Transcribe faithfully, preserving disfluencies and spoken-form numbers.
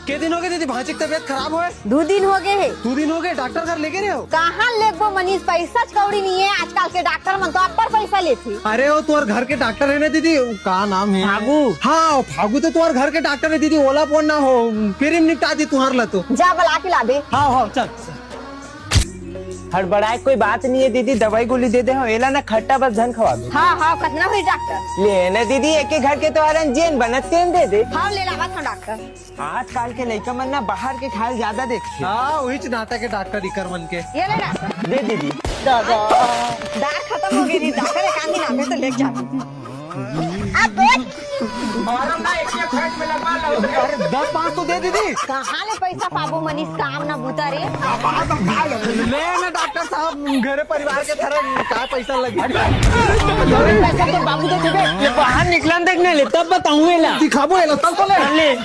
के दिन हो गे दीदी, भांची के तबीयत खराब होय? दू दिन हो गे हे। दू दिन हो गे, डॉक्टर घर लेगे रहेव? कहाँ लेगबो मनीष, पैसा कौड़ी नइ हे। आजकल के डॉक्टर मन तो अब्बड़ पैसा लेथे। अरे, वो तोर घर के डॉक्टर हे ना दीदी, का नाम हे? फागू। हाँ, फागू तो तोर घर के डॉक्टर हे दीदी, ओला फोन ना हो, free म निपटा दी तुंहर ला तो। जा बला के लाबे। हाँ, हाँ, चल। हड़बड़ाए कोई बात नइ हे दीदी, दवाई गोली दे दे हंव, एला ना खट्टा बस झन खवाबे। हाँ, हाँ, कतना होही डॉक्टर? ले ना दीदी, एके घर के तो हरन, जेन बनत तेन दे दे। हाँ, ले लावत हंव डॉक्टर। आजकल के लइका मन ना बाहर के खाए ल जादा देखथे। हाँ, उहीच नाता के डॉक्टर इकर मन के। ये ले डॉक्टर। दे दीदी। दादा। दार खतम हो गे रही, डॉक्टर एक आदमी नामे तो लेके जाते। अब बोल। अरे दस पाँच तो दे दीदी। कहाँ ले पैसा पाबो मनीष, काम ना बूता रे। ले ना डॉक्टर साहब, घरे परिवार के थरा का पैसा लगी। पैसा तो बाबू दे देबे। ये बाहर निकलन देख ना ले, तब बताऊँ एला। दिखाबो एला, चल तो ले। ले।